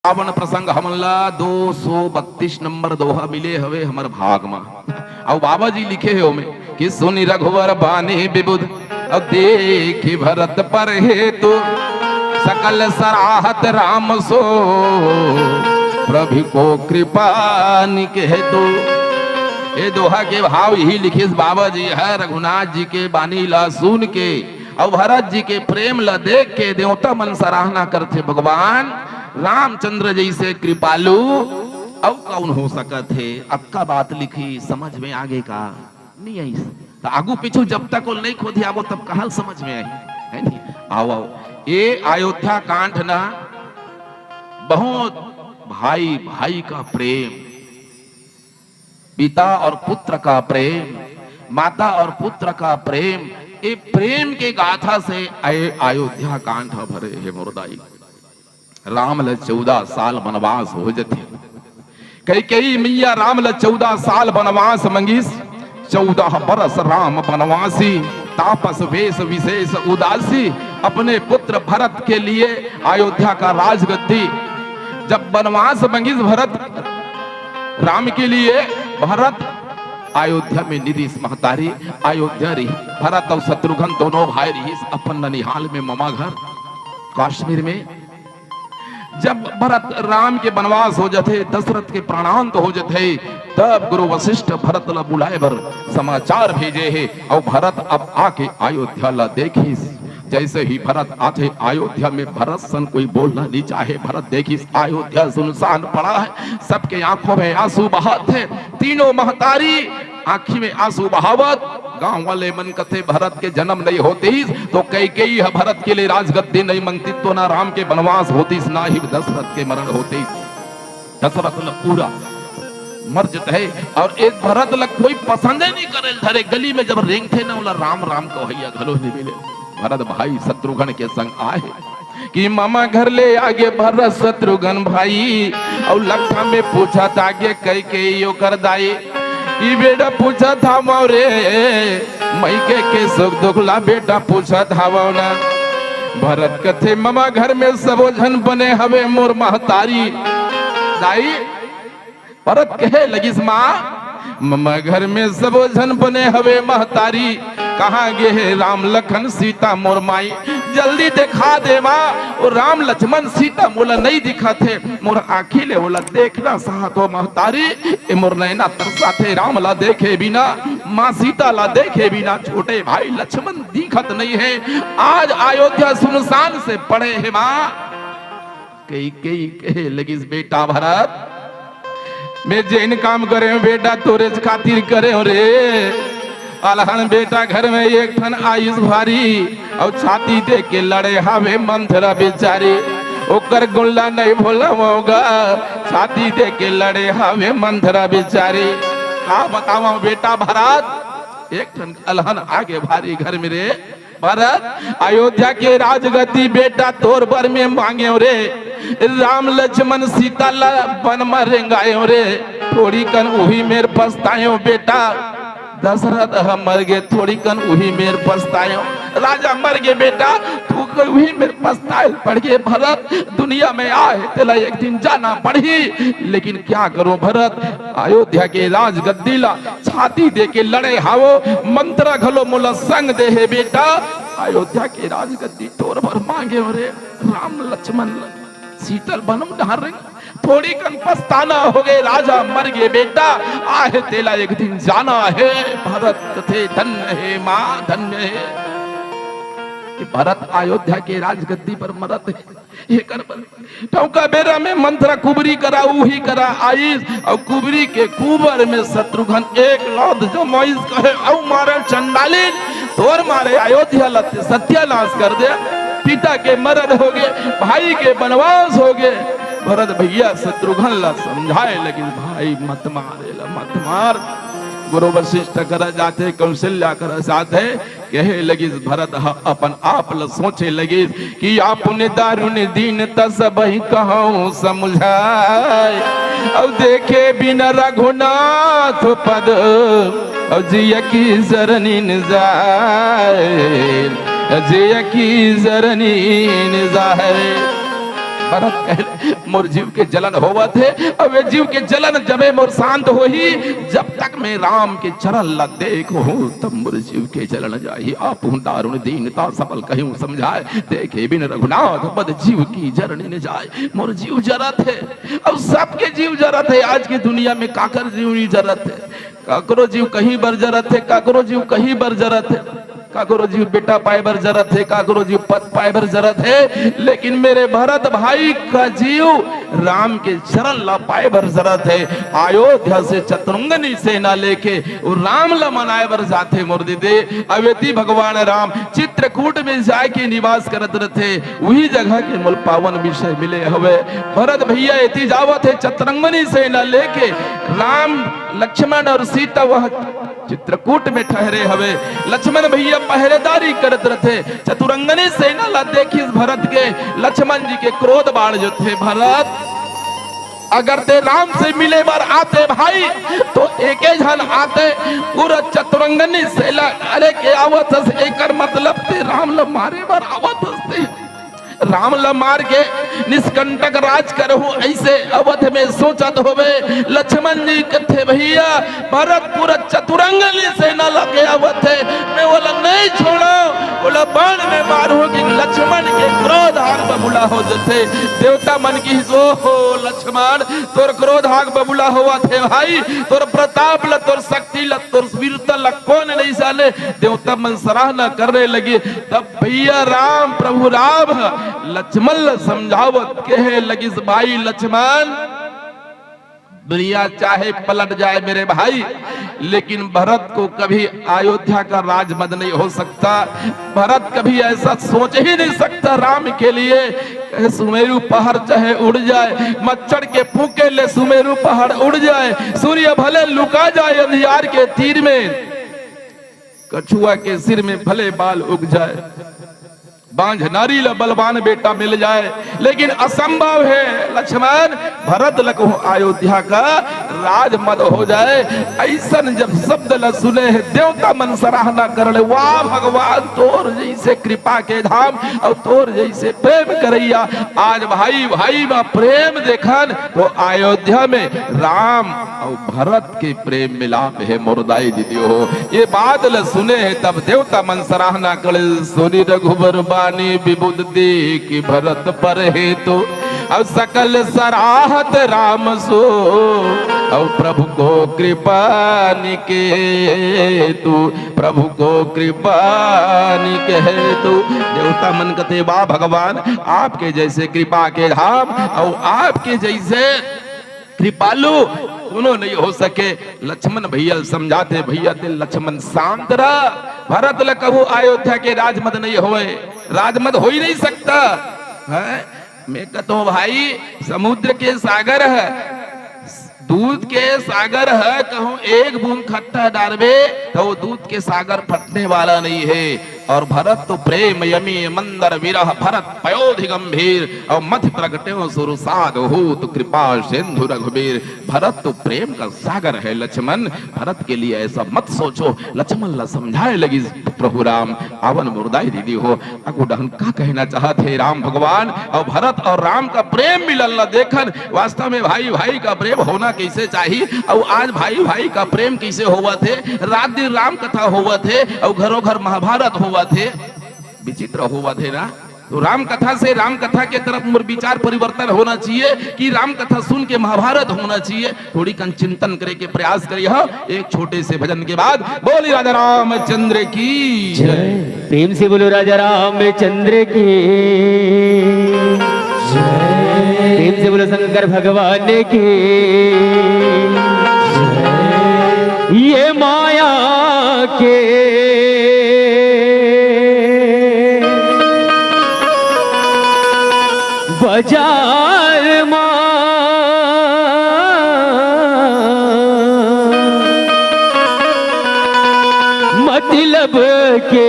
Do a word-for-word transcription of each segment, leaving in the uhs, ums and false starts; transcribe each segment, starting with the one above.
पावन प्रसंग हमन ला दो सौ बत्तीस नंबर दोहा मिले हवे हमर भाग मा। अउ बाबा जी लिखे हे ओमे कि सुनि रघुवर बानी विबुध, अउ देखि भरत पर हेतु, सकल सराहत राम सो प्रभु को कृपा निक हेतु। ए दोहा के भाव यही लिखिस बाबा जी ह, रघुनाथ जी के बानी ला सुन के अउ भरत जी के प्रेम ला देख के देवता मन सराहना करथे, भगवान रामचंद्र जइसे कृपालु अउ कौन हो सकत हे? अतका बात लिखिस, समझ में आगे का? नहीं आइस। त आगू पीछू जब तक ओला नहीं खोधियाबो, तब कहाँ समझ में आही? है नहीं? आओ, आओ। ये अयोध्या कांड ना, बहुत भाई भाई का प्रेम, पिता और पुत्र का प्रेम, माता और पुत्र का प्रेम, ये प्रेम के गाथा से अय-, अयोध्या कांड ह भरे हे मोर दाई। राम ल चौदह साल बनवास हो जथे। कैकेयी मैया राम ल चौदह साल बनवास मंगिस। चौदह बरस राम बनवासी, तापस वेश विशेष उदासी। अपने पुत्र भरत के लिए अयोध्या का राजगद्दी, जब बनवास मंगिस भरत राम के लिए, भरत अयोध्या में नइ रिहिस महतारी, अयोध्या रहिस। भरत अउ शत्रुघ्न दोनों भाई रहिस अपन ननिहाल में, ममा घर काश्मीर में। जब भरत राम के बनवास हो जथे, दशरथ के प्राणांत हो जथे, तब गुरु वशिष्ठ भरत ला बुलाए बर समाचार भेजे हे, अउ भरत अब आके अयोध्या ला देखिस। जैसे ही भरत आथे अयोध्या में, भरत सन कोई बोलना नहीं चाहे। भरत देखिस अयोध्या सुनसान पड़ा है, सबके आंखों में आंसू बहात हे। तीनों महतारी आंखी में आंसू बहावत, गांव वाले मन कथे भरत के जन्म नहीं होतिस तो कैकेयी ह भरत के लिए राजगद्दी नहीं मंगतिस, तो ना राम के बनवास होतिस, ना ही दशरथ के मरण होतिस। दशरथ ल पूरा मर जथे। अउ एक भरत ल कोई पसंदे नहीं करे धरे, गली में जब रेंगथे ना, ओला राम राम कहइया घलो नहीं मिले। भरत भाई शत्रुघ्न के संग आए कि ममा घर ले आगे भरत शत्रुघ्न भाई, अउ लट्ठा में पूछत आगे कैकेयी ओकर दाई। ई बेटा पूछत हवं रे, मइके के सुख दुख ला बेटा पूछत हवं ना। भरत कथे ममा घर में सबो झन बने हवे मोर महतारी। दाई, भरत कहे लगिस माँ, ममा घर में सबो झन बने हवे महतारी, कहाँ गे हे राम लखन सीता मोर माई? जल्दी देखा दे माँ, ओ राम लक्ष्मण सीता मोला नहीं दिखत हे, मोर आँखी ले ओला देखना चाहत हों महतारी, ए मोर नैना तरसाथे राम ला देखे बिना, माँ सीता ला देखे बिना छोटे भाई लक्ष्मण दिखत नहीं हे। आज अयोध्या सुनसान से पड़े हे माँ। कैकेयी कहे लगिस बेटा भरत, मैं जेन काम करेंव बेटा तोरेच खातिर करेंव रे। अलहन बेटा घर में एक ठन आइस भारी, अउ छाती दे के लड़े हवे मंथरा बेचारी। ओकर गुण ला नहीं भुलावंव गा, छाती दे के लड़े हवे मंथरा बेचारी। का बतावंव बेटा भरत, एक ठन अलहन आगे भारी घर में रे। भरत, अयोध्या के राजगद्दी बेटा तोर बर में मांगेंव रे। राम लक्ष्मण सीता ला बन म रेंगाएंव रे। थोड़ी कन उही मेर पछताएंव बेटा। दशरथ ह मर गे, थोड़ी कन उही मेर पछताएंव। राजा मर गे बेटा, तू कोई उही मेर पछताए पड़ गे भरत। दुनिया में आए तेला एक दिन जाना पड़ही, लेकिन क्या करूं भरत, अयोध्या के राजगद्दी ला छाती दे के लड़े हवंव, मंथरा घलो मोला संग दे हे बेटा। अयोध्या के राजगद्दी तोर बर मांगेंव रे। राम लक्ष्मण ल-, सीता ल बन म डहर रेंग, थोड़ी कन पछताना होगे, राजा मर गे बेटा, आहे तेला एक दिन जाना हे। भरत कथे धन्य हे माँ, धन्य हे। कि भरत अयोध्या के राजगद्दी पर मरत हे। एकर बर ठौका बेरा में मंथरा कुबरी करा, उही करा आइस, अउ कुबरी के कुबर में शत्रुघ्न एक लात जमाइस, कहे, "अउ मारे चंडालिन, तोर मारे अयोध्या ल ते सत्यानाश कर दे, पिता के मरण होगे, भाई के बनवास होगे।" भरत भैया शत्रुघ्न ला समझाए लगिस, "भाई मत मार एला, मत मार।" गुरु वशिष्ठ करा जाथे, कौशल्या करा जाथे, कहे लगिस भरत ह अपन आप ल सोचे लगिस कि "आपुन दारुन दीन तस बही कहूँ समुझाए, अउ देखे बिन रघुनाथ पद, अउ जिय की सरनिन जाए, जिय की सरनिन जाए।" भरत कहे, मोर जीव के जलन होवत हे, अब ये जीव के जलन जबे मोर शांत होही, जब तक मैं राम के चरण ला देख हूँ, तब मोर जीव के जलन जाही। आप हूँ दारुण दीनता सबल कहिउँ समझाए, देखे बिन रघुनाथ पद जीव की जरनी न जाए। मोर जीव जरत हे, अब सबके जीव जरत हे। आज की दुनिया में काकर जीव नहीं जरत हे, काकरो जीव कहीं बर जरत हे, काकरो जीव कहीं बर जरत हे, काकरो जीव बेटा पाए बर जरत हे, काकरो जीव पद पाए बर जरत हे, लेकिन मेरे भरत भाई का जीव राम के चरण ला पाए बर जरत हे। अयोध्या से चतुरंगनी सेना लेके वो राम ला मनाए बर जाथे मोर दीदी। अवेती भगवान राम चित्रकूट में जाए के निवास करत रथे, वही जगह के मोल पावन विषय मिले हवे। भरत भैया एती जावत हे चतुरंगनी सेना लेके, राम, लक्ष्मण और सीता वह चित्रकूट में ठहरे हवे। लक्ष्मण भैया पहरेदारी करत रथे। चतुरंगनी सेना ला देखिस भरत के, लक्ष्मण जी के क्रोध बाढ़ जथे। भरत, अगर ते राम से मिले बर आते भाई, तो एके झन आते, पूरा चतुरंगनी सेना अरे के आवत हस, एकर मतलब ते राम ला मारे बर आवत हस ते। राम ला मार के निष्कंटक राज करहूं, ऐसे अवध में सोचत होवे। लक्ष्मण जी कथे, भैया, भरतपुर चतुरंगनी सेना लगे आवत हे, मैं ओला नहीं छोड़ो, ओला बाण में मारूं कि लक्ष्मण के क्रोध आग बबूला हो जथे। देवता मन की, "ओहो लक्ष्मण, तोर क्रोध आग बबूला होवत हे भाई, तोर प्रताप ला, तोर शक्ति ला, तोर वीरता ला कौन नहीं जाने।" देवता मन सराहना करने लगे। तब भैया राम, प्रभु राम ह लक्ष्मण ल समझावत कहे लगिस, भाई लक्ष्मण, दुनिया चाहे पलट जाए मेरे भाई, लेकिन भरत को कभी अयोध्या का राजमद नहीं हो सकता। भरत कभी ऐसा सोच ही नहीं सकता राम के लिए। कहे, सुमेरु पहाड़ चाहे उड़ जाए, मच्छर के फूंके ले सुमेरु पहाड़ उड़ जाए, सूर्य भले लुका जाए अंधियार के तीर में, कछुआ के सिर में भले बाल उग जाए, बांझ नारी ला बलवान बेटा मिल जाए, लेकिन असंभव है लक्ष्मण, भरत ल कहूं अयोध्या का राजमद हो जाए। ऐसन जब शब्द ल सुने हे, देवता मन सराहना कर ले, वाह भगवान, तोर जैसे कृपा के धाम और तोर जैसे प्रेम करैया। आज भाई भाई मा प्रेम देखन तो अयोध्या में राम और भरत के प्रेम मिलाप हे मोर दाई दीदी हो। ये बात ल सुने हे तब देवता मन सराहना करे, सुनि रघुबर बानी विबुध देखि भरत पर हेतु, अब सकल सराहत राम सो, अब प्रभु को कृपा निकेतु, प्रभु को कृपा निकेतु। देवता मन कथे, वाह भगवान, आपके जैसे कृपा के धाम और आपके जैसे कृपालु कोनो नहीं हो सके। लक्ष्मण भैया ल समझाथे, भैया ते लक्ष्मण शांत रह, भरत ल कहूं अयोध्या के राजमद नहीं होए, राजमद हो ही नहीं सकता है। मैं कहता हूं भाई, समुद्र के सागर है, दूध के सागर है, कहूं एक बूंद खट्टा डारबे तो वो दूध के सागर फटने वाला नहीं है। और भरत तो प्रेम यमी मंदर विरह भरत पयोधि गंभीर, और मति प्रगट्यो सुरसागर होत कृपा सिंधु रघुबीर। भरत तो प्रेम का सागर है लक्ष्मण, भरत के लिए ऐसा मत सोचो। लक्ष्मण ला समझाए लगिस प्रभु राम, आवन मोर दाई दीदी हो, अगु डहन का कहना चाहत हे राम भगवान और भरत और राम का प्रेम मिलन ला देखन। वास्तव में भाई भाई का प्रेम होना कैसे चाहिए, और आज भाई भाई का प्रेम कैसे होवत हे, रात दिन राम कथा होवत हे और घरों घर महाभारत होवत हे। विचित्र होवत हे ना। तो राम कथा से, राम कथा के तरफ मोर विचार परिवर्तन होना चाहिए कि राम कथा सुन के महाभारत होना चाहिए। थोड़ी कन चिंतन करे के प्रयास करिए। हाँ, एक छोटे से भजन के बाद बोली राजा रामचंद्र की जय। प्रेम से बोलो राजा रामचंद्र की जय। प्रेम से बोलो शंकर भगवान की जय। ये माया के बाजार मा मतलब के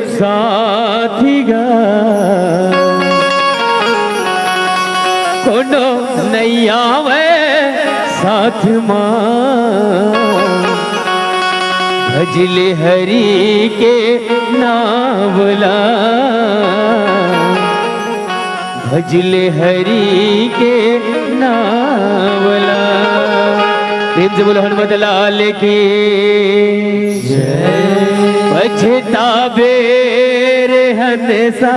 साथी गा कोनो नैया वे साथ मा भजले हरि के नावला। भजले हरि के नावला। प्रेम से बोलो हनुमत लाल की। पछतावे रे हंसा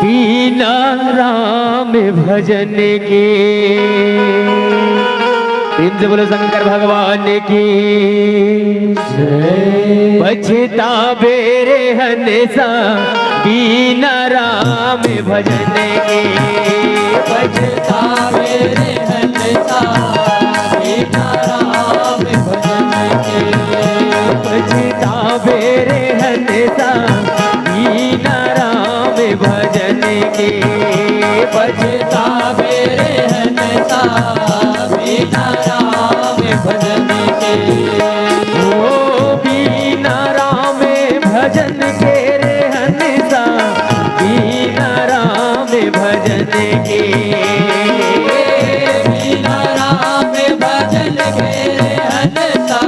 बिना राम भजन के। प्रेम से बोलो शंकर भगवान की। पछतावे रे हंसा बिना राम भजन के। पछतावे रे हंसा बिना राम भजन के। पछतावे रे हंसा बिना राम भजन के। पछतावे रे हंसा बिना राम भजन के। ओ बिना राम भजन के रे हंसा, बिना राम भजन के। बिना राम भजन के रे हंसा,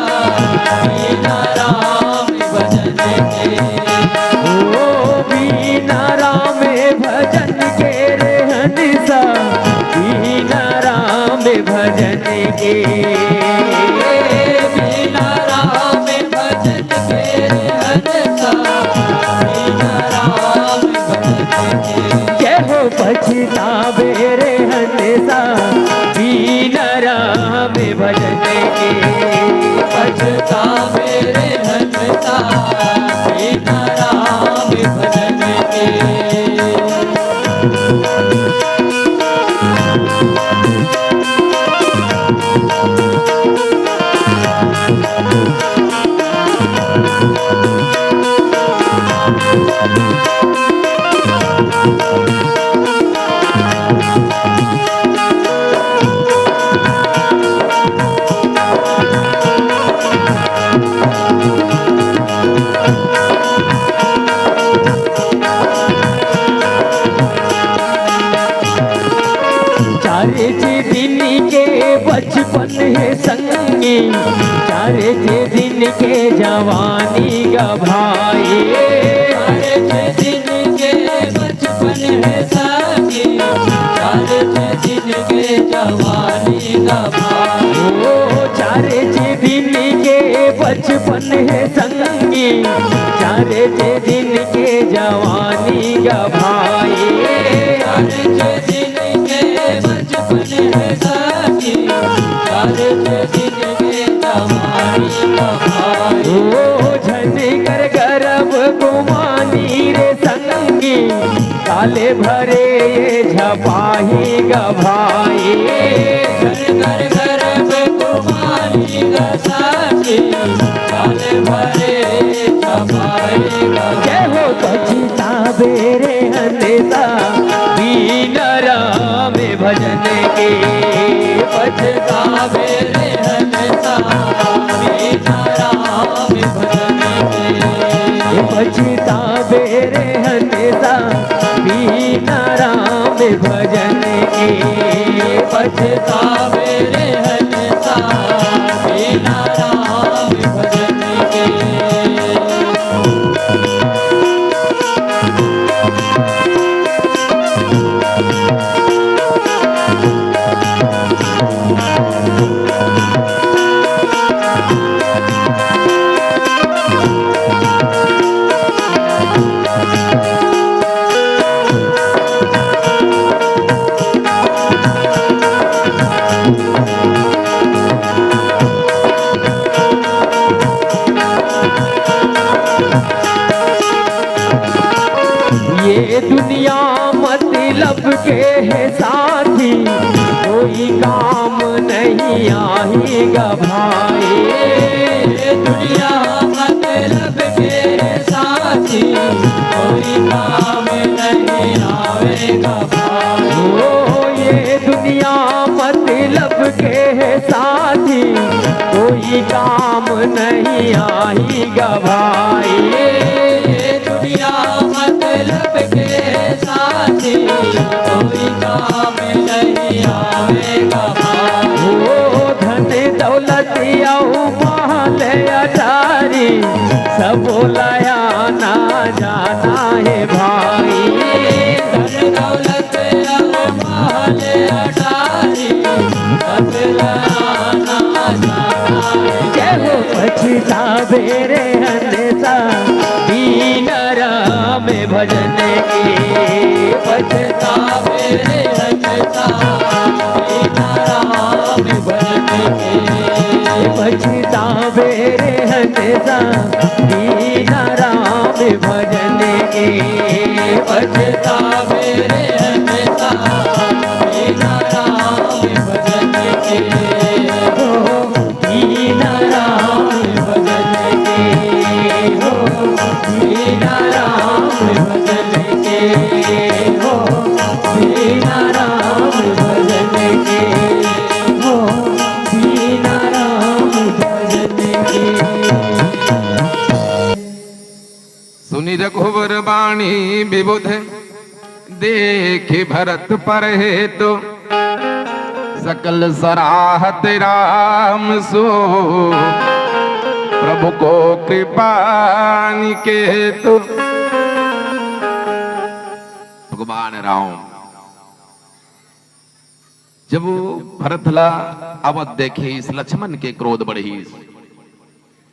बिना राम भजन के। ओ बिना राम भजन के रे हंसा, बिना राम भजन के। बिना राम भजन के रे हंसा, बिना राम भजन के। जय हो पछतावे रे हंसा, बिना राम भजन के। पछतावे रे हंसा बिना राम भजन के। चारे छे दिन के बचपन हे संगी, चारे छे दिन के जवानी गा भाई। चारे छे दिन के बचपन हे संगी, चारे छे दिन के जवानी गा भाई। ओ चारे छे दिन के बचपन हे संगी, चारे छे दिन के जवानी गा भाई। चारे छे दिन के बचपन हे संगी, चारे छे दिन के जवानी गा भाई। ओ झन कर गरब गुमानी रे संगी, काले भरे ये झपाही गा भाई। घर घर घर पे कुमारी गा साथी, काले भरे ये झपाही गा। जय हो पछतावे रे हंसा, बिना राम भजन के। पछतावे रे हंसा, बिना राम भजन के। पछतावे रे हंसा, बिना राम भजन के। पछतावे रे हंसा, बिना राम भजन के। ये दुनिया मतलब के हे साथी, कोई काम नहीं आही गा भाई। ये दुनिया मतलब के हे साथी, कोई काम नहीं आवे गा भाई। ओ ये दुनिया मतलब के हे साथी, कोई काम नहीं आही गा भाई। ये दुनिया मतलब के साथी, कोई काम नहीं आवे गा भाई। ओ धन दौलत अउ महल अटारी, सब ला आना जाना पछतावे रे हंसा बिना राम भजन के। पछतावे रे हंसा बिना राम भजन के। पछतावे रे हंसा बिना राम भजन के। पछतावे रे हंसा बिना राम भजन के। हो बिना राम भजन के, हो बिना राम भजन के, हो बिना राम भजन के, हो बिना राम भजन के। सुनि रघुबर बाणी विबुध, देखि भरत पर हेतु, सकल सराहत राम सो, प्रभु को कृपा निकेतु। भगवान राम जब वो भरत ला आवत देखिस, लक्ष्मण के क्रोध बढ़िस।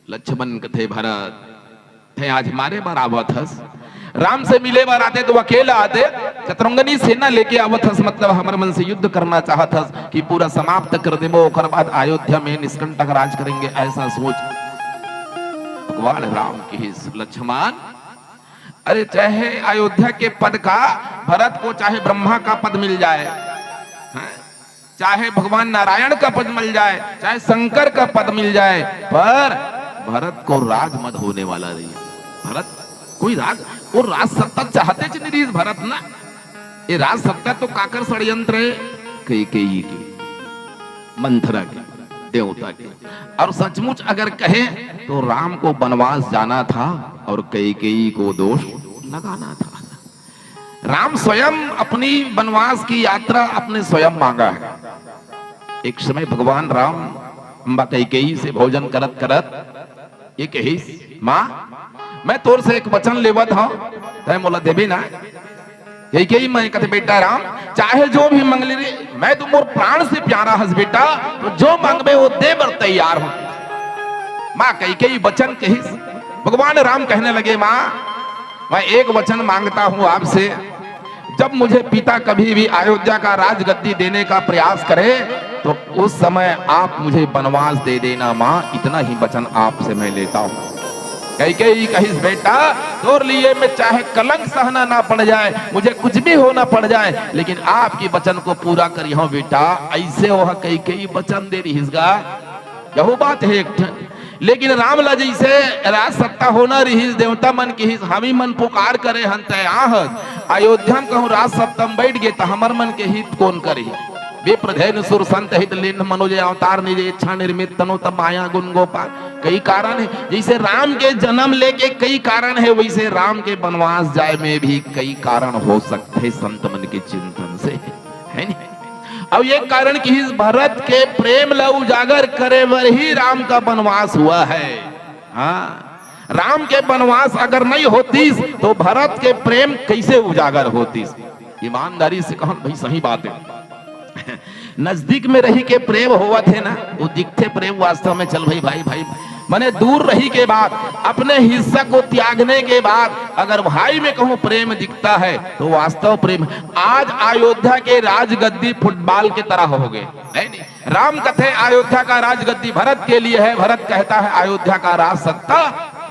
लक्ष्मण कथे, भरत, तैं आज मारे बर आवत हस? राम से मिले बर आते तो अकेला आते, चतुरंगनी सेना लेके आवत हस, मतलब हमर मन से युद्ध करना चाहत हस कि पूरा समाप्त कर देबो, ओकर बाद अयोध्या में निष्कंटक राज करेंगे, ऐसा सोच। भगवान राम कहिस, लक्ष्मण, अरे, चाहे अयोध्या के पद का, भरत को चाहे ब्रह्मा का पद मिल जाए, हैं? चाहे भगवान नारायण का पद मिल जाए, चाहे शंकर का पद मिल जाए, पर भरत को राज मत होने वाला नहीं। भरत कोई राज, वो राज सत्ता चाहते च नहीं रहिस भरत ना। ये राज सत्ता तो काकर षड्यंत्र है? कैकेयी के, मंथरा के, देवता के। और सचमुच अगर कहे तो राम को वनवास जाना था और कैकेयी को दोष लगाना था। राम स्वयं अपनी वनवास की यात्रा अपने स्वयं मांगा है। एक समय भगवान राम अम्बा कैकेयी से भोजन करत करत ये कहिस, माँ, मैं तोर से एक वचन लेवत हूँ, तैं मोला देबे ना? कैकेयी माँ कथे, बेटा राम, चाहे जो भी मंग ले रे, मैं तो मोर प्राण से प्यारा हस बेटा, तो जो मांगबे वो दे बर तैयार हूँ। माँ कैकेयी वचन कहिस, भगवान राम कहने लगे, माँ, मैं एक वचन मांगता हूँ आपसे, जब मुझे पिता कभी भी अयोध्या का राजगद्दी देने का प्रयास करे तो उस समय आप मुझे वनवास दे देना माँ, इतना ही वचन आपसे मैं लेता हूँ। कैकेयी कहिस, बेटा, तोर लिए मैं चाहे कलंक सहना ना पड़ जाए, मुझे कुछ भी होना पड़ जाए, लेकिन आपकी वचन को पूरा करिहौं बेटा। ऐसे वह कैकेयी वचन दे रहिस गा। यहू बात है एक ठन। लेकिन राम ला जैसे राज सत्ता होना रहिस, देवता मन कहिस, हमी मन पुकार करे हन तै आहस, अयोध्या में कहूँ राज सत्ता में बैठ गे त हमर मन के हित कौन करही? विप्र धैन सुर संत हित लेन मनो जे अवतार निज इच्छा निर्मित तनो तब माया गुण गोपाल। कई कारण है, जैसे राम के जन्म लेके कई कारण है, वैसे राम के वनवास जाए में भी कई कारण हो सकते हैं संत मन के चिंतन से, है नी? अब ये कारण कि इस भरत के प्रेम ला उजागर करे बर ही राम का वनवास हुआ है। हाँ, राम के वनवास अगर नहीं होतीस तो भरत के प्रेम कैसे उजागर होतीस? ईमानदारी से कहन भाई, सही बात है। नजदीक में रही के प्रेम होवत है ना, वो दिखथे प्रेम वास्तव में। चल भाई, भाई, भाई, मने दूर रही के बाद, अपने हिस्सा को त्यागने के बाद अगर भाई में कहूँ प्रेम दिखता है तो वास्तव प्रेम। आज अयोध्या के राजगद्दी फुटबॉल के तरह हो गए, है नी? राम कथे अयोध्या का राजगद्दी भरत के लिए है, भरत कहता है अयोध्या का राज सत्ता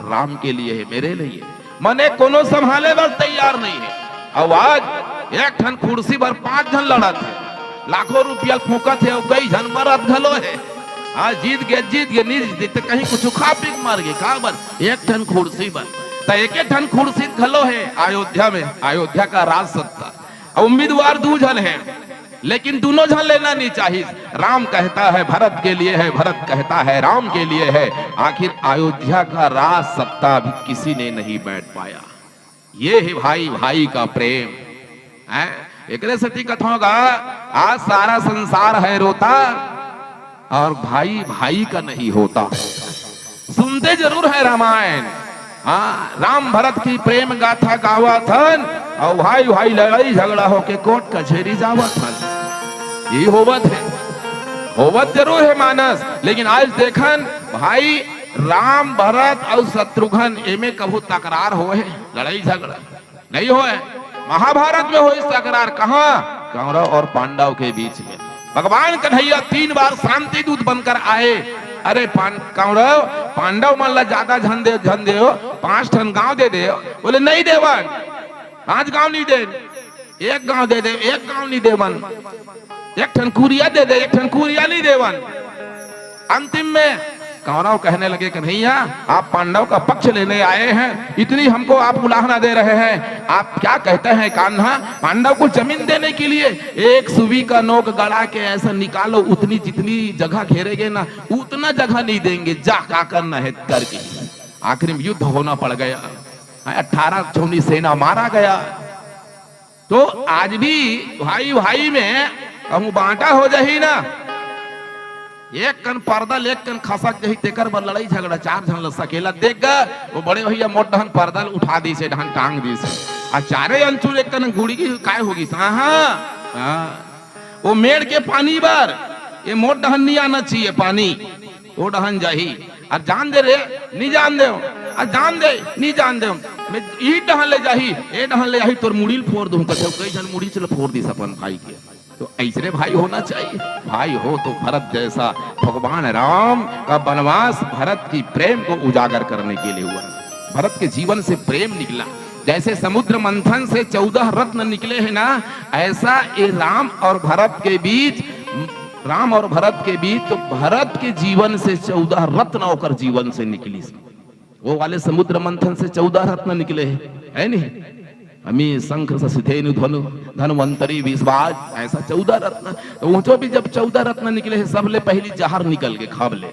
राम के लिए है, मेरे लिए। मने कोनो संभाले बर तैयार नहीं है। अब आज एक ठन कुर्सी बर पांच झन लड़त है, लाखों रुपया फूंकत है, अउ कई झन मरत घलो है। हाँ, जीत गे, जीत गे, नहीं जीत त कहीं कुछ खा पी के मर गे। का बर? एक ठन कुर्सी बर। त एक ठन कुर्सी घलो है अयोध्या में, अयोध्या का राज सत्ता। अब उम्मीदवार दू झन है, लेकिन दोनों झन लेना नहीं चाहिए। राम कहता है भरत के लिए है, भरत कहता है राम के लिए है। आखिर अयोध्या का राज सत्ता अभी किसी ने नहीं बैठ पाया। ये है भाई भाई का प्रेम, हैं? एकरे सेती कथों गा, आज सारा संसार है रोता और भाई भाई का नहीं होता। सुनते जरूर है रामायण, हाँ, राम भरत की प्रेम गाथा गावत हन और भाई भाई लड़ाई झगड़ा होके कोर्ट कचहरी जावत हन। ये होवत है, होवत जरूर है मानस, लेकिन आज देखन भाई राम, भरत अउ शत्रुघ्न एमे कभू तकरार होय हे? लड़ाई झगड़ा नहीं होय। महाभारत में होय तकरार। कहाँ? कौरव और पांडव के बीच में। भगवान कन्हैया तीन बार शांति दूत बनकर आए। अरे पां-, कौरव, पांडव मन ला ज्यादा झन दे, झन देव, पांच ठन गांव दे देव। बोले, नहीं देवन, पांच गांव नहीं देन, एक गांव दे दे, एक गांव नहीं देवन, एक ठन कुरिया दे दे, एक ठन कुरिया नहीं देवन। अंतिम में कौरव कहने लगे, कन्हैया, आप पांडव का पक्ष लेने आए हैं, इतनी हमको आप उलाहना दे रहे हैं, आप क्या कहते हैं कान्हा? पांडव को जमीन देने के लिए एक सुई का नोक गड़ा के ऐसा निकालो, उतनी जितनी जगह घेरेगे ना, उतना जगह नहीं देंगे, जा, का करना है करके। आखिर में युद्ध होना पड़ गया, अठारह छौनी सेना मारा गया। तो आज भी भाई भाई में कहूं बांटा हो जाही ना, एक कन परदल, एक कन खसक जाही, तेकर बर लड़ाई झगड़ा। चार झन ल सकेला देख गा, वो बड़े भैया मोट डहन परदल उठा दीस, ए डहन टांग दीस, आ चारे अंचुर एक कन गुड़ी की काय होगी? हाँ, हाँ। वो मेड़ के पानी बर ये मोट डहन नहीं आना चाहिए पानी, वो डहन जाही। और जान दे रे, नहीं जान दे, और जान दे, नहीं जान दे। मैं ई डहन ले जाही, ए डहन ले जाही, तोर मुड़ी ल फोड़ दूं, कथे कई झन मुड़ी ल फोड़ दीस अपन भाई के। तो ऐसने भाई होना चाहिए। भाई हो तो भरत जैसा। भगवान राम का वनवास भरत की प्रेम को उजागर करने के लिए हुआ। भरत के जीवन से प्रेम निकला। जैसे समुद्र मंथन से चौदह रत्न निकले हैं ना, ऐसा ये राम और भरत के बीच, राम और भरत के बीच, तो भरत के जीवन से चौदह रत्न ओकर जीवन से निकली। वो वाले समुद्र मंथन से चौदह रत्न निकले हैं, है नहीं? अमी शंख से सिधेनु धनु, धन्वंतरी विश्वाज, ऐसा चौदह रत्न। तो वो जो भी जब चौदह रत्न निकले हैं, सबले पहली जहर निकल के खब ले।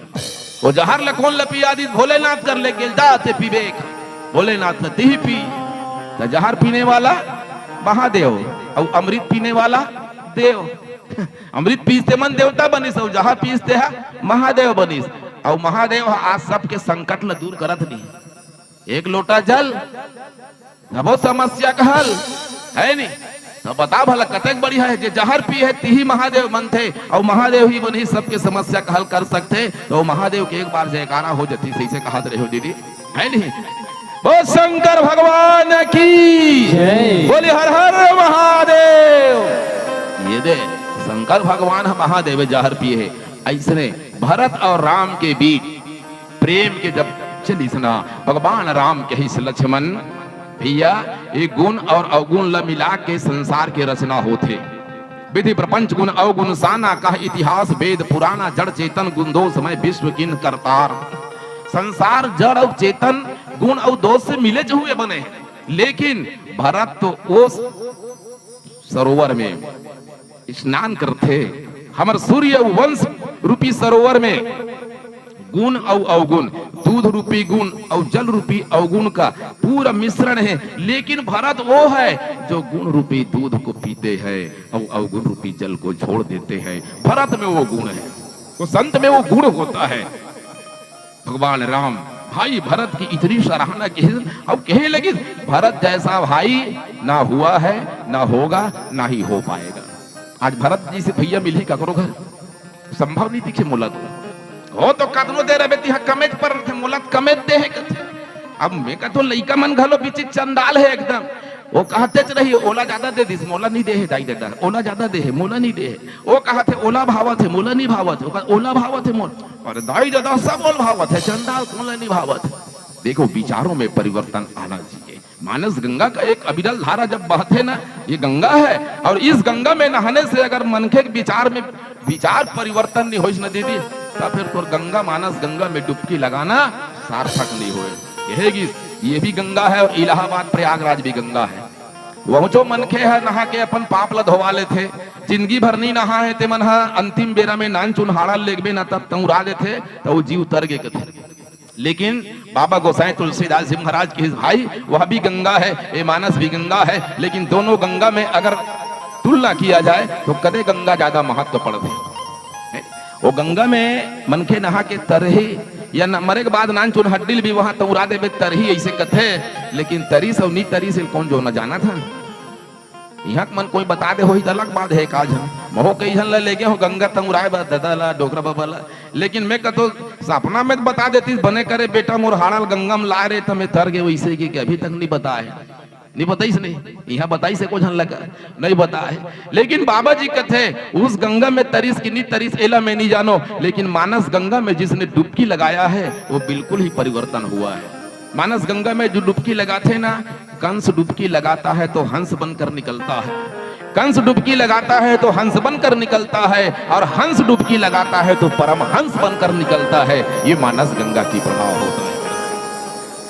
वो जहर ले कौन ल पिया दीस? भोलेनाथ कर ले गेल, जा ते पीबे। भोलेनाथ ने तिही पी। तो जहर पीने वाला महादेव, और अमृत पीने वाला देव। अमृत पीस ते मन देवता बनिस, और जहर पीस ते हा महादेव बनिस। और महादेव ह आज सबके संकट ल दूर करत नहीं। एक लोटा जल, सबो समस्या का हल, है नी? तो बता भला कतेक बढ़िया है, जे जहर पी है तिही महादेव बनथे, और महादेव ही बनी सबके समस्या का हल कर सकथे। तो महादेव के एक बार जयकारा हो जती, सही से कहत रहे हो दीदी, है नी? बोल शंकर भगवान की जय। बोली हर हर महादेव। ये दे, शंकर भगवान ह महादेव जहर पिए है। ऐसने भरत और राम के बीच प्रेम के जब चलिस ना, भगवान राम कहिस, लक्ष्मण, भैया, ये गुण और अवगुण ल मिला के संसार के रचना होथे। विधि प्रपंच गुण अवगुण साना, कह इतिहास वेद पुराना, जड़ चेतन गुण दोष मैं विश्व किन करतार। संसार जड़ और चेतन गुण और दोष से मिले जुए बने, लेकिन भरत तो उस सरोवर में स्नान करथे, हमर सूर्य वंश रूपी सरोवर में गुण अउ अवगुण, दूध रूपी गुण अउ जल रूपी अवगुण का पूरा मिश्रण है। लेकिन भरत वो है जो गुण रूपी दूध को पीते हैं और अवगुण रूपी जल को छोड़ देते हैं। भरत में वो गुण है, वो संत में वो गुण होता है। भगवान राम भाई भरत की इतनी सराहना की, अब कहे लगे, भरत जैसा भाई ना हुआ है, ना होगा, ना ही हो पाएगा। आज भरत जी से भैया मिलही ककरो घर, संभव नहीं दिखे मोला तो। हो तो कतनो देर अबे तिहा कमेज पर रथे, मोला कमेज दे है कथे। अब मैं कथो लइका मन घलो बिचित चंडाल है एकदम। वो कहते च रही, ओला ज्यादा दे दिस, मोला नहीं दे है दाई ददा, ओला ज्यादा दे है, मोला नहीं दे है। वो कहत है, ओला भावत है, मोला नहीं भावत है, ओकर ओला भावत है, मोल। अरे दाई ददा, सब ओल भावत है, चंडाल कोन ला नहीं भावत है। देखो, विचारों में परिवर्तन आना चाहिए। मानस गंगा का एक अविरल धारा जब बहते ना, ये गंगा है, और इस गंगा में नहाने से अगर मनखे के विचार में विचार परिवर्तन नहीं होइस न दीदी, तब फिर तोर गंगा, मानस गंगा में डुबकी लगाना सार्थक नहीं होए। कहेगी, ये भी गंगा है और इलाहाबाद प्रयागराज भी गंगा है। वहूचो मनखे ह नहा के अपन पाप ल धोवा लेथे। जिंदगी भर नी नहा हे ते मन ह अंतिम बेरा में नान चुनहाड़ा लेगबे न तब तंउरा देथे, त वो जीव तर गे कथे। लेकिन बाबा गोसाई तुलसीदास जी महाराज के भाई, वह भी गंगा है, ये मानस भी गंगा है, लेकिन दोनों गंगा में अगर तुलना किया जाए तो कदे गंगा ज्यादा महत्व पड़थे। वो गंगा में मनखे नहा के तरही या न, मरे के बाद नान चुन हड्डी ल भी वहां तंउरा देबे तरही, ऐसे कथे। लेकिन तरीस अउ नी तरीस ल कौन जो न जानत हे। इहां के मन कोई बता दे होही त अलग बात हे, का झन। महूं कई झन ला लेगे हों गंगा तंगुराय बर, ददा ला, डोकरा बाबा ला। लेकिन मैं कतो सपना में तो बता देतिस, बने करे बेटा मोर हाड़ा ल गंगा में लाय रहे, त मैं तर गे वइसे कि, कि अभी तक नहीं बताय हे। नहीं बताइस नहीं, इहां बताइस एको झन ला का, नहीं बताय हे। लेकिन बाबा जी कथे, उस गंगा में तरिस कि नहीं तरिस, एला मैं नहीं जानों, लेकिन मानस गंगा में जिसने डुबकी लगाया है, वो बिल्कुल ही परिवर्तन हुआ है। मानस गंगा में जो डुबकी लगाथे ना, कंस डुबकी लगाता है तो हंस बनकर निकलता है, कंस डुबकी लगाता है तो हंस बनकर निकलता है, और हंस डुबकी लगाता है तो परमहंस बनकर निकलता है। ये मानस गंगा की प्रभाव होता है।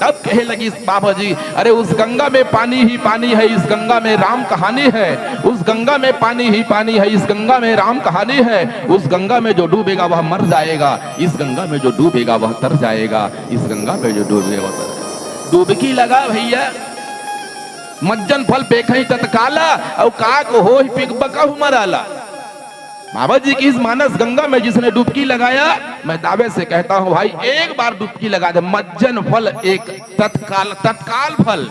तब कहे लगिस बाबा जी, अरे उस गंगा में पानी ही पानी है, इस गंगा में राम कहानी है, उस गंगा में पानी ही पानी है, इस गंगा में राम कहानी है, उस गंगा में जो डूबेगा वह मर जाएगा, इस गंगा में जो डूबेगा वह तर जाएगा, इस गंगा में जो डूबेगा वह तर जाएगा। डुबकी लगा भइया, मज्जन फल पेखई तत्काला, अउ काक होही पिक बकहु मराला। बाबा जी कहिस मानस गंगा में जिसने डुबकी लगाया, मैं दावे से कहता हूं भाई, एक बार डुबकी लगा दे, मज्जन फल एक तत्काल, तत्काल फल।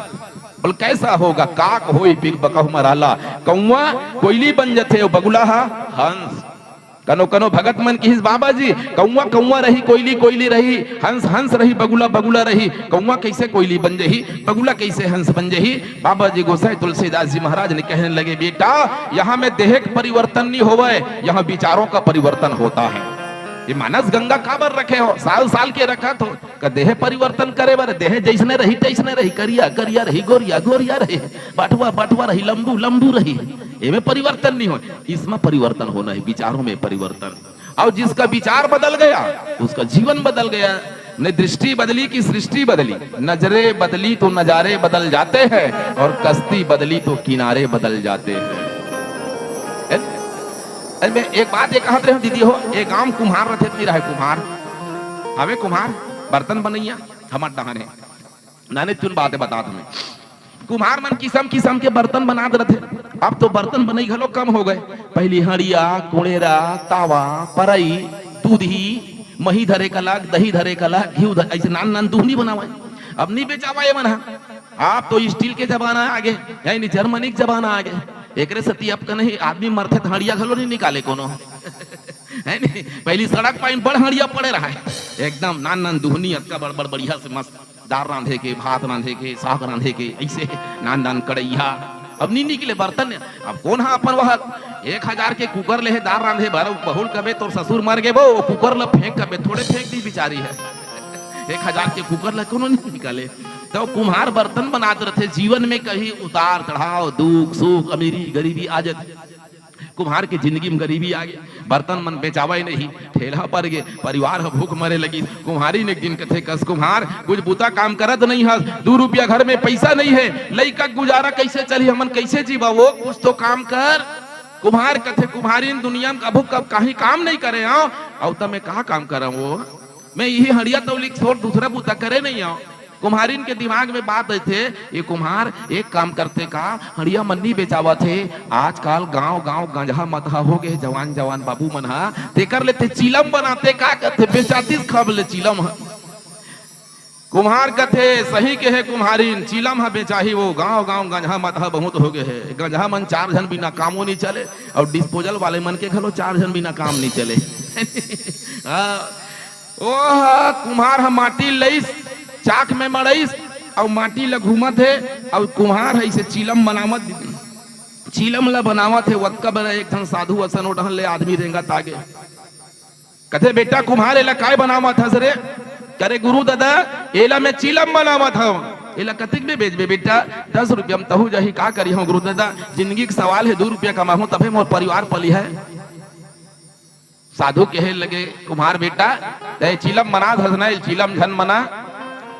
बोल, कैसा होगा? काक होही पिक बकहु मराला, कौवा कोइली बन जथे, अउ बगुला हा हंस। कनो कनो भगत मन कहिस बाबा जी, कौवा कौवा रही, कोइली कोइली रही, हंस हंस रही, बगुला बगुला रही, कौवा कैसे कोइली बन जही, बगुला कैसे हंस बन जही? बाबा जी गोसाई तुलसीदास जी महाराज ने कहने लगे, बेटा, यहां में देह के परिवर्तन नहीं होवे, यहां विचारों का परिवर्तन होता है। ये मानस गंगा काबर रखे हो, साल साल के रखत हो, का देह परिवर्तन करे बर? देह जैसने रही तैसने रही, करिया करिया रही, गोरिया गोरिया रही, बटुआ बटुआ रही, लंबू लंबू रही, एमे परिवर्तन नहीं हो। इसमें परिवर्तन होना है, विचारों में परिवर्तन। और जिसका विचार बदल गया, उसका जीवन बदल गया। ने दृष्टि बदली कि सृष्टि बदली, नजरें बदली तो नजारे बदल जाते हैं, और कश्ती बदली तो किनारे बदल जाते हैं। है ना? अरे, मैं एक बात ये कहत रहे हूं दीदी हो, एक गांव कुम्हार रथे, नहीं रहे कुम्हार, हवे कुम्हार, बर्तन बनैया, हमर डहान है। नाने तुन बात बतात हमें, कुम्हार मन किसम किसम के बर्तन बनात रथे। अब तो बर्तन बनई घलो कम हो गए। पहली हड़िया, कुड़ेरा, तावा, परई, दूधी, मही धरे कलक, दही धरे कलक, घिउ धरे, ऐसे नान नान दूहनी बनावे। अब नहीं बेचावा ये मन हा। आप तो स्टील के जमाना आ गए, यानी जर्मनी के जमाना आ गए। एकरे सेती अब कने आदमी मरथे त हड़िया घलो नहीं निकाले कोनो। है नहीं? पहली सड़क पाइन बड़ हड़िया पड़े रहा है, एकदम नान नान दूहनी, अतका बड़ बड़ बढ़िया से मस्त दार रांधे के, भात रांधे के, साग रांधे के, ऐसे नान नान कड़ैया। अब नहीं निकले बर्तन। अब कौन हा अपन वह एक हजार के कुकर ले हे दार रांधे बर, बहुल कबे तोर ससुर मर गे बो, कुकर ल फेंक कबे, थोड़े फेंक दी बिचारी है। एक हजार के कुकर ल कोनो नहीं निकाले। तो कुम्हार बर्तन बनात रथे, जीवन में कहीं उतार चढ़ाव, दुख सुख, अमीरी गरीबी आ जाती। कुम्हार के जिंदगी में गरीबी आ गई, बर्तन मन बेचावय नहीं, ठेला पर गे, परिवार ह भूख मरे लगी। कुम्हारी ने एक दिन कथे, कस कुम्हार, कुछ बुता काम करत नहीं हस, दू रुपया घर में पैसा नहीं है, लइका के गुजारा कैसे चली, हमन कैसे जीवा वो, कुछ तो काम कर। कुम्हार कथे, कुम्हारी ने दुनिया में कभू कब कहीं काम नहीं करे, आओ, अउ त मैं का काम करव वो? मैं यही हड़िया तौली के छोड़ दूसरा बुता करे नहीं आओ। कुम्हारिन के दिमाग में बात आथे, ये कुम्हार एक काम करते का, हड़िया मन नहीं बेचावत हे, आजकल गांव गांव गंजहा मतहा हो गए, जवान जवान बाबू मन हा, तेकर ले ते चिलम बनाते का, कथे बेचातीस खब ले चिलम ह। कुम्हार कथे, सही कहे कुम्हारिन, चिलम ह बेचाही, वो गांव गांव गंजहा मतहा बहुत हो गए है, गंजहा मन चार झन बिना कामो नहीं चले, और डिस्पोजल वाले मन के घलो चार झन बिना काम नहीं चले। हाँ, ओह कुम्हार ह माटी लइस, चाक में मड़इस, अउ माटी ल घूमत हे, अउ कुम्हार ह इसे चिलम बनावत, चिलम ल बनावत हे। ओतका बेरा एक ठन साधु असन ओ डहन ले आदमी रेंगत आगे। कथे, "बेटा कुम्हार, एला काय बनावत हस रे?" "अरे गुरु ददा, एला मैं चिलम बनावत हव।" "एला कतिक में बेचबे बेटा?" "दस रुपया में तहू जाही, का करी हूं गुरु ददा, जिंदगी के सवाल है, दू रुपया कमाहूं तभे मोर परिवार पली है।" साधु कहे लगे, "कुम्हार बेटा, तै चिलम बना धरना, चिलम झन बना।"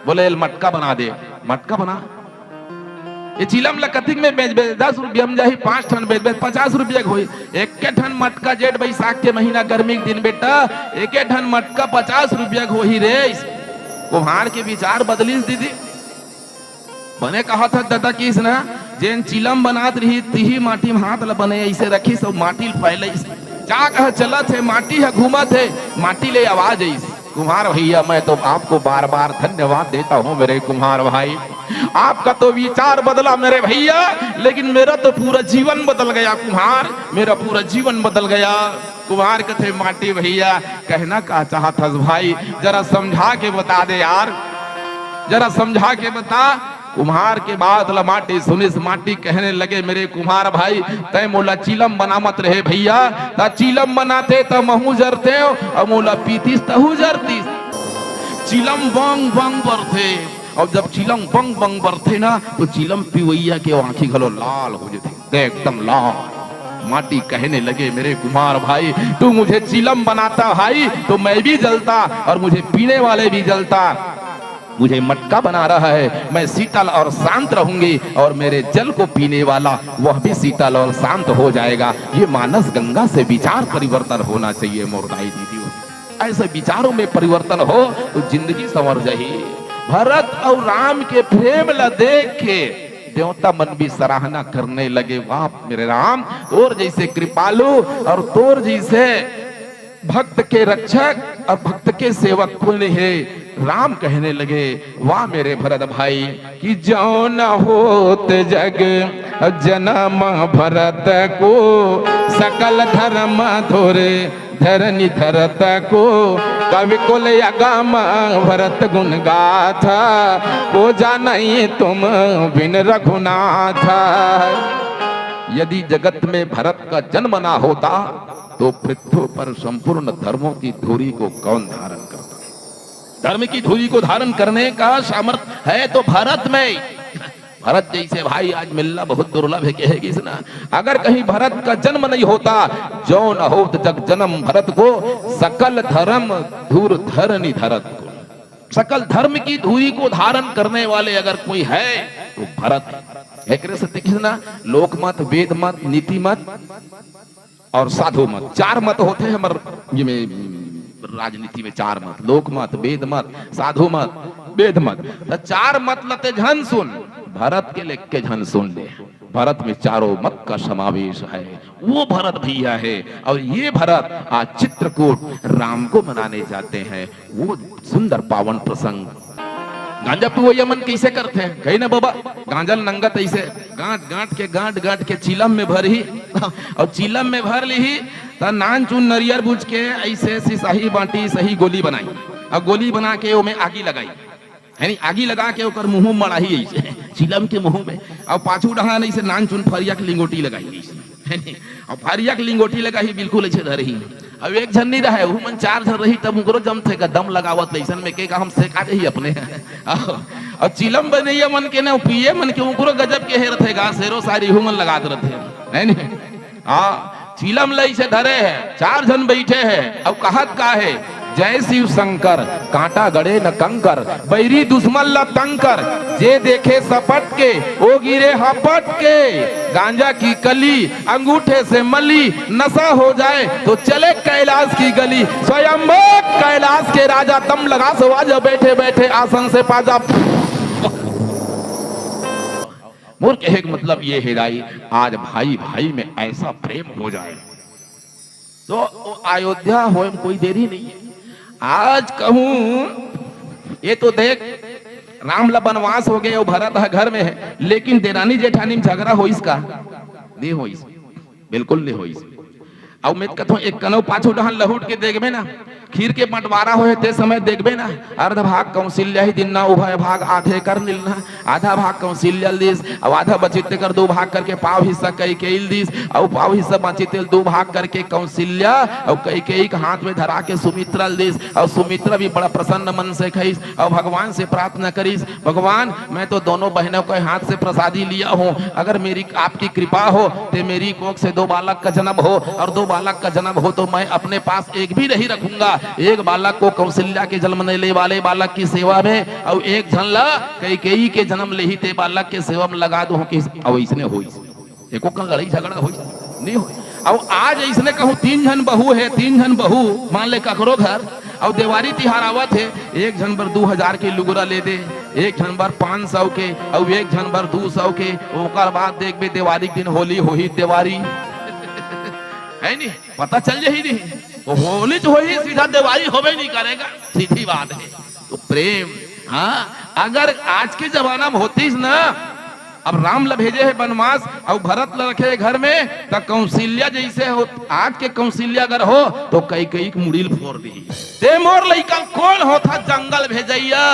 बोले, "एल मटका बना दे।" "मटका बना?" "ये चिलम ल कतिक में बेचबे?" "दस रुपया में जाही, पांच ठन बेचबे, पचास रुपया के होही।" "एके ठन मटका जेठ बैसाख के महीना गर्मी के दिन बेटा, एके ठन मटका पचास रुपया के होही रे।" कुम्हार के विचार बदलिस दीदी। बने कहत हस ददा किस ना, जेन चिलम बनात रही, तिही माटी में हाथ ल बने ऐसे रखिस अउ माटी ल फैलइस। चाक ह चलत हे, माटी ह घूमत हे, माटी ले आवाज आइस, "कुम्हार भैया, मैं तो आपको बार-बार धन्यवाद देता हूँ मेरे कुम्हार भाई।" आपका तो विचार बदला मेरे भैया, लेकिन मेरा तो पूरा जीवन बदल गया कुम्हार, मेरा पूरा जीवन बदल गया। कुम्हार कथे, माटी भैया, कहना का चाहत हस भाई, जरा समझा के बता दे यार, जरा समझा के बता। कुम्हार के बात ला माटी सुनिस, माटी कहने लगे, मेरे कुम्हार भाई, तय मोला चिलम बनावत रहे भैया, त चिलम बनाते त महू जरते, अउ मोला पीतिस तहू जरतिस। चिलम बंग बंग बरथे, अउ जब चिलम बंग बंग बरथे ना, तो चिलम पिवैया के आंखी घलो लाल हो जथे, एकदम लाल। माटी कहने लगे, मेरे कुम्हार भाई, तू मुझे चिलम बनाता भाई, तो मैं भी जलता और मुझे पीने वाले भी जलता। मुझे मटका बना रहा है, मैं शीतल और शांत रहूंगी, और मेरे जल को पीने वाला वह भी शीतल और शांत हो जाएगा। ये मानस गंगा से विचार परिवर्तन होना चाहिए मोर दाई दीदी। ऐसे विचारों में परिवर्तन हो तो जिंदगी संवर जाही। भरत और राम के प्रेम ला देख के देवता मन भी सराहना करने लगे, वाह मेरे राम, तोर जैसे कृपालु और तोर जैसे भक्त के रक्षक और भक्त के सेवक कोई नहीं है। राम कहने लगे, वाह मेरे भरत भाई, कि जो न होत जग जन्म भरत को, सकल धर्म धोरे धरनी धरत को, कवि कुल अगम भरत गुण गाथा, को जानई तुम बिन रघुनाथा। यदि जगत में भरत का जन्म ना होता, तो पृथ्वी पर संपूर्ण धर्मों की धुरी को कौन धारण करता? धर्म की धुरी को धारण करने का सामर्थ्य है तो भरत में। भरत जैसे भाई आज मिलना बहुत दुर्लभ है, कहे गिस ना। अगर कहीं भरत का जन्म नहीं होता, जो न होत जग जन्म भरत को, सकल धर्म धूर धरनी धरत को। सकल धर्म की धुरी को धारण करने वाले अगर कोई है, तो भरत है। एकरे से देखिस ना, लोक मत, वेद मत, नीति मत और साधु मत, चार मत होथे हमर ये में, राजनीति में चार मत, लोक मत, वेद मत, साधु मत, वेद मत। त चार मत ल ते झन सुन, भरत के लेख के झन सुन ले। भरत में चारों मत का समावेश है। वो भरत भैया है, और ये भरत आज चित्रकूट राम को मनाने जाते हैं। वो सुंदर पावन प्रसंग। गांजा पिवैया मन कइसे करथे, कही ना बाबा, गांजा ल नंगत अइसे गांठ गांठ के, गांठ गांठ के चिलम में भरही, अउ चिलम में भर लिही, त नान चुन नरियर बुझ के अइसे सिसाही बांटी, सही गोली बनाई, अउ गोली बना के ओमे आगी लगाई, है नी? आगी लगा के ओकर मुंह में मड़ाही अइसे, चिलम के मुंह में, अउ पाछू डहान अइसे नान चुन फरिया के लिंगोटी लगाई अइसे, है नी? अउ फरिया के लिंगोटी लगाही, बिल्कुल अइसे धरही। अब एक झन नहीं रहे, वो मन चार झन रही, तब उकरो जमथे का दम लगावत ले, अइसन में के का हम सेका जाही अपने। अउ चिलम बनैया मन के न, पिए मन के उकरो गजब के हे रथे गा, शेरो शायरी हु मन लगात रथे, है नी? हाँ, चिलम लई से धरे है, चार झन बैठे है, अउ कहत का है, जय शिव शंकर, कांटा गड़े न कंकर, बैरी दुश्मन ला तंग कर, जे देखे सपट के, ओ गिरे हपट के, गांजा की कली अंगूठे से मली, नशा हो जाए तो चले कैलाश की गली, स्वयंभू कैलाश के राजा, दम लगा सो आजा, बैठे बैठे आसन से पाजा। मोर कहे के मतलब ये है दाई, आज भाई भाई में ऐसा प्रेम हो जाए तो वो अयोध्या होए में कोई देरी नहीं है। आज कहूं ये तो देख, राम ला बनवास हो गए, वो भरत ह घर में है, लेकिन देरानी जेठानी में झगड़ा होइस का? नहीं होइस, बिल्कुल नहीं होइस। अउ मैं कथों एक कनौ पाछू डहन लहुट के देखबे ना, खीर के बंटवारा होए ते समय देखबे ना, अर्ध भाग कौशल्या ही दिन्ना, उभय भाग आधे कर निलना, आधा भाग कौशल्या ल दिस, अउ आधा बचित तेकर दो भाग करके पाव हिस्सा कैकेयी ल दिस, अउ पाव हिस्सा बचित तेल दो भाग करके कौशल्या अउ कैकेयी के हाथ में धरा के सुमित्रा ल दिस, अउ सुमित्रा भी बड़ा प्रसन्न मन से खइस, अउ भगवान से प्रार्थना करिस, भगवान, मैं तो दोनों बहनों के हाथ से प्रसादी लिया हूँ, अगर मेरी आपकी कृपा हो तो मेरी कोख से दो बालक का जन्म हो, और दो बालक का जन्म हो तो मैं अपने पास एक भी नहीं रखूंगा, एक बालक को कौशल्या के जन्म लेने वाले बालक की सेवा में, और एक झन ला कैकेयी के जन्म लेही ते बालक के सेवा में लगा दूं कि अब इसने होई, एको कन लड़ाई झगड़ा होई, नहीं होई। अब आज इसने कहूं, तीन झन बहू है, तीन झन बहू मान ले ककरो घर, अउ देवारी तिहार आवत हे, एक झन बर दू हजार के लुगरा ले दे, एक झन बर पाँच सौ के, अउ एक झन बर दू सौ के। ओकर बाद देखबे देवारी के दिन होली होही, देवारी है नी, पता चल जाही नी, तो होली तो होही, सीधा देवारी होबे नहीं करेगा, सीधी बात है। तो प्रेम, हाँ, अगर आज के जमाना में होतिस ना, अब राम ल भेजे हे बनवास अउ भरत ल रखे हे घर में, त कौशल्या जइसे हो, आज के कौशल्या अगर हो, तो कैकेयी के मुड़ी ल फोर दिही। ते मोर लइका कोन होथा जंगल भेजइया,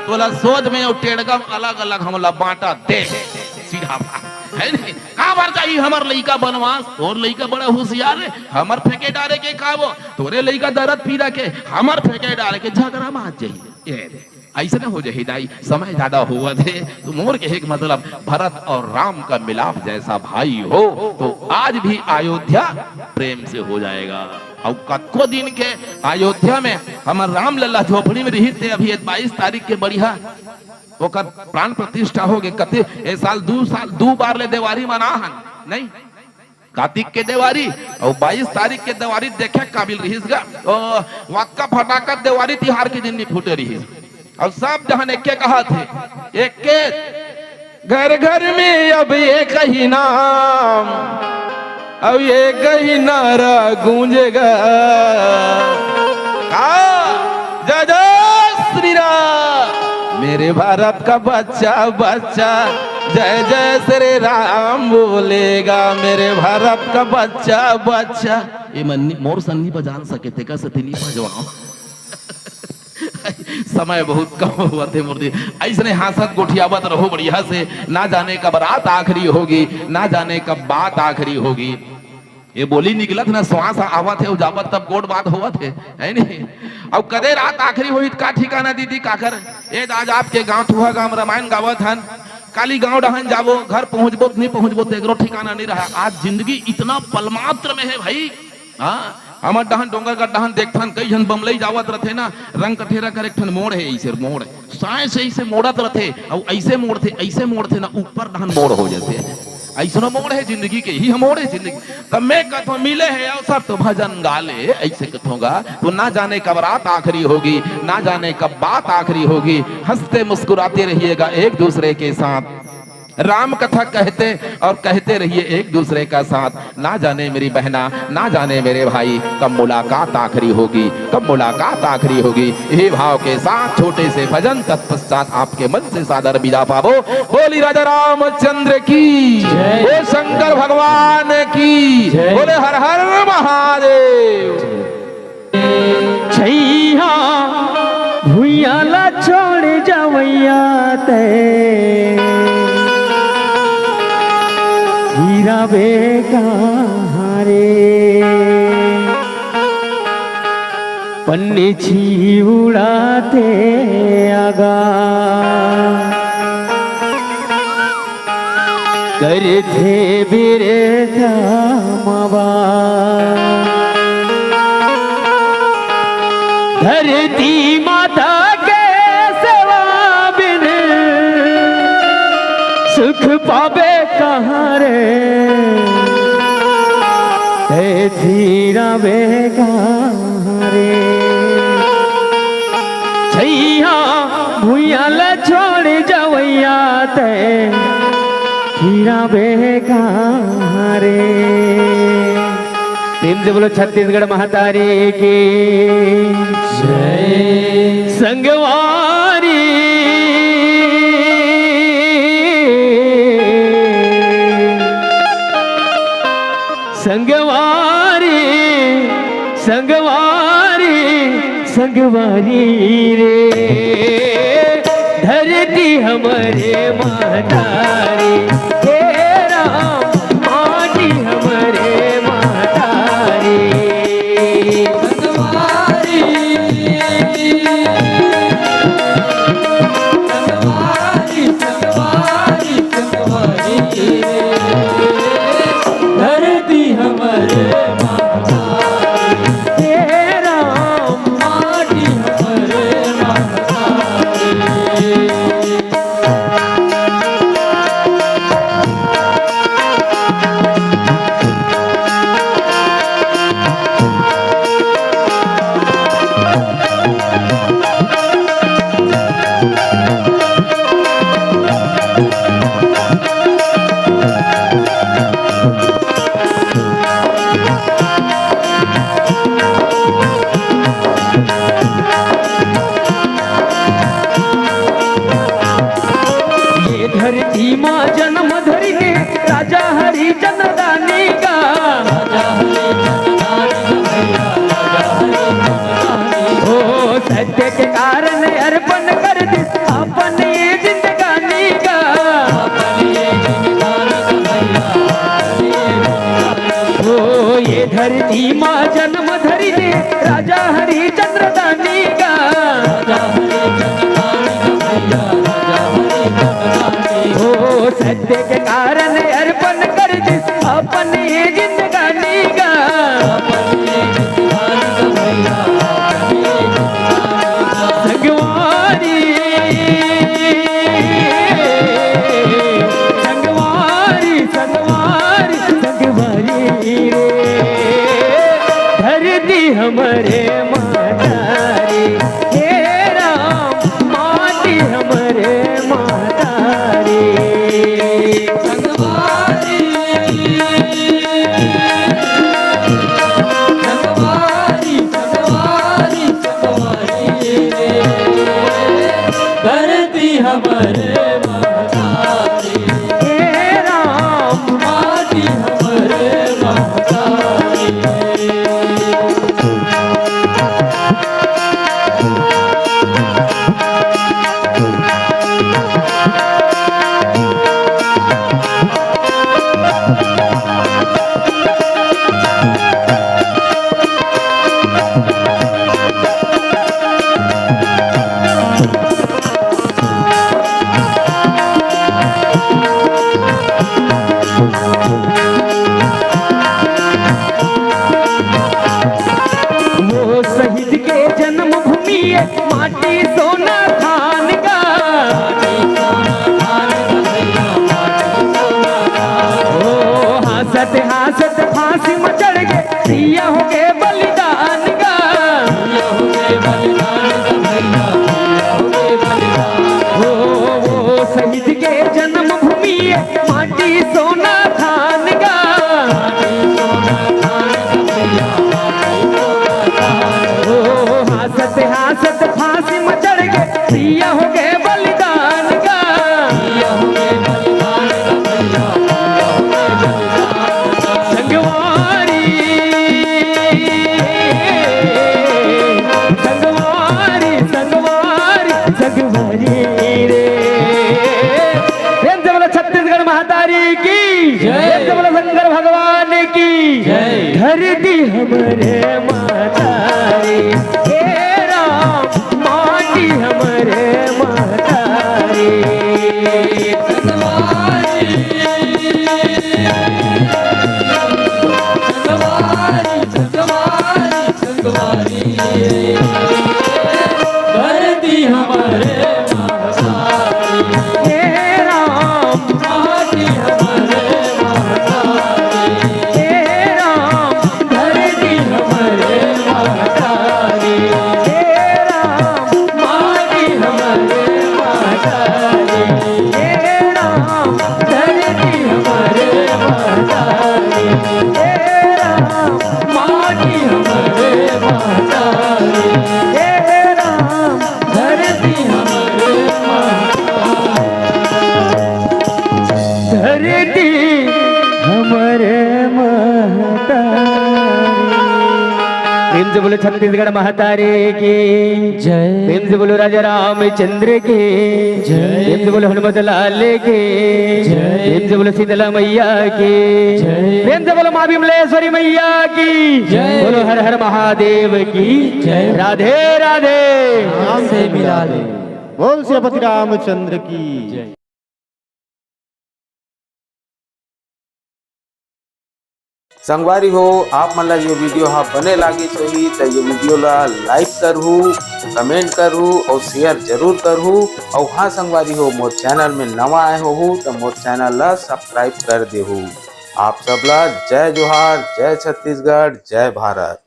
तोला सोझ में अउ टेड़गा में अलग-अलग हमला बांटा दे। सीधा बात, है नहीं? काबर जाही हमर लइका बनवास? तोर लइका बड़ा होशियार हे, हमर फेंके डारे के का वो? तोरे लइका दरद पीरा के, हमर फेंके डारे के झगरा मात जाही। ये दे। अइसने हो जाही दाई, समय ज्यादा होवत हे। तो मोर कहे के मतलब, भरत और राम का मिलाप जैसा भाई हो, तो आज भी अयोध्या प्रेम से हो जाएगा। अउ कतको दिन के अयोध्या में हमर रामलला झोपड़ी में रिहिस ते, अभी ये बाईस तारीख के बढ़िया ओकर प्राण प्रतिष्ठा हो गे। कते ए साल दू साल, दू बार ले देवारी मना हन, नहीं? कातिक के देवारी अउ बाईस तारीख के देवारी देखे काबिल रिहिस गा। ओ, वतका फटाका देवारी तिहार के दिन नी फूटे रिहिस। अउ सब जहन एके कहत हे, एके, घर घर में अब एक ही नाम, अउ एक ही नारा गूंजेगा। का? जय जय श्री राम। मेरे भारत का बच्चा, बच्चा, जय जय श्री राम बोलेगा। मेरे भारत का बच्चा, बच्चा। ये मन नी, मोर सन नी बजान सके, तेकर सेती नी बजवाओं। समय बहुत कम होवत हे मोर दी। अइसने हाँसत गोठियावत रहो बढ़िया से। ना जाने कब रात आखिरी होगी, ना जाने कब बात आखिरी होगी। ये बोली निकलत ना, श्वास आवत हे अउ जावत, तब गोठ बात होवत हे, है नहीं? अउ कदे रात आखिरी होही, का ठिकाना दीदी, काकर? ए, आज आपके गांव थुहा गांव रामायण गावत हन, काली गांव डहन जाबो, घर पहुंचबो त नहीं पहुंचबो, तेकरो ठिकाना नहीं रहा। आज जिंदगी इतना पल मात्र में हे भाई। हाँ, हमर डहन डोंगरगढ़ डहन देखथन, कई झन बमलई जावत रथे ना, रंग कठेरा कर एक ठन मोड़ हे, अइसे मोड़ हे, साय से अइसे मोड़त रथे, अउ अइसे मोड़थे, अइसे मोड़थे ना, ऊपर डहन मोड़ हो जाथे। अइसनो मोड़ हे जिंदगी के, ही मोड़ हे जिंदगी। तब मैं कथों, मिले हे अवसर तो भजन गा ले, अइसे कथों गा, तो ना जाने कब रात आखिरी होगी, ना जाने कब बात आखिरी होगी। हंसते मुस्कुराते रहिएगा एक दूसरे के साथ। राम कथा कहते और कहते रहिए एक दूसरे का साथ। ना जाने मेरी बहना, ना जाने मेरे भाई, कब मुलाकात आखिरी होगी, कब मुलाकात आखिरी होगी। यही भाव के साथ छोटे से भजन तत्पश्चात आपके मन से सादर विदा पाबो। बोली राजा रामचंद्र की, जय। बोल शंकर भगवान की, जय। बोले हर हर महादेव। छैया भुइयां ला छोड़ जवैया ते, हीरा बेकहां रे। पन्नी छी उड़ाते आगा, करथे बिरथा मवा। धरती माता के सेवा बिन सुख पाबे कहाँ रे? हे धीरा बेगा रे। छैया भुइयां ल छोड़ जवैया ते हीरा बेगा रे। प्रेम से बोलो छत्तीसगढ़ महतारी की जय। संगवारी, संगवारी, संगवारी, संगवारी रे, धरती हमरे महतारी, हे राम, माटी हमरे महतारी। संगवारी, संगवारी, संगवारी, संगवारी, धरती हमरे महतारी, हे राम, माटी हमरे महतारी। धरती मा जन्म धरिने राजा हरिचंद दानी गा। ओ सत्य के कारण अर्पण कर दिस अपन ये जिंदगानी गा। ओ ये धरती मा जन्म धरिने राजा हरिचंद दानी गा। ओ सत्य के कारण अर्पण कर दिस अपन ये जिंदगानी गा। संगवारी, संगवारी, संगवारी, संगवारी रे, धरती हमरे महतारी, हे राम, माटी हमरे महतारी। संगवारी, संगवारी, संगवारी, संगवारी रे, धरती हमरे महतारी, हे राम, माटी हमरे महतारी। वो शहीद के जन्मभूमि ये माटी सोना खान का। ओ हंसत हंसत फांसी में चढ़ के सिया हो के बलिदान का। ओ वो शहीद के जन्मभूमि ये माटी सोना खान का। ओ हंसत हंसत फांसी में चढ़ के सिया हो के बलिदान का। संगवारी, संगवारी, संगवारी, संगवारी रे। प्रेम से बोलो छत्तीसगढ़ महतारी की। जय। प्रेम से बोलो शंकर भगवान की। जय। धरती हमरे महतारी, हे राम, माटी हमरे महतारी। संगवारी, संगवारी, संगवारी, धरती हमरे महतारी। हे राम, माटी हमरे महतारी। हे राम, धरती हमरे महतारी। हे राम, माटी हमरे महतारी। हे राम, धरती हमरे महतारी। हे राम, माटी हमरे महतारी। हे राम, धरती हमरे महतारी। धरती हमरे महतारी। प्रेम से बोलो छत्तीसगढ़ महतारी की। जय। प्रेम से बोलो राजा रामचंद्र की। जय। प्रेम से बोलो हनुमत लाल की। जय। प्रेम से बोलो शीतला मैया की। जय। प्रेम से बोलो माँ विमलेश्वरी मैया की। जय। बोलो हर हर महादेव की। जय। राधे राधे। राम से मिला दे। बोल सियापति रामचंद्र की। जय। संगवारी हो, आप मन ला ये video हा बने लागिस होही त ये video ला like करहू, comment करहू और share जरूर करहू। और हाँ संगवारी हो, मोर channel में नवा आए होहू त मोर channel ला subscribe कर देहू। आप सब ला जय जोहार, जय छत्तीसगढ़, जय भारत।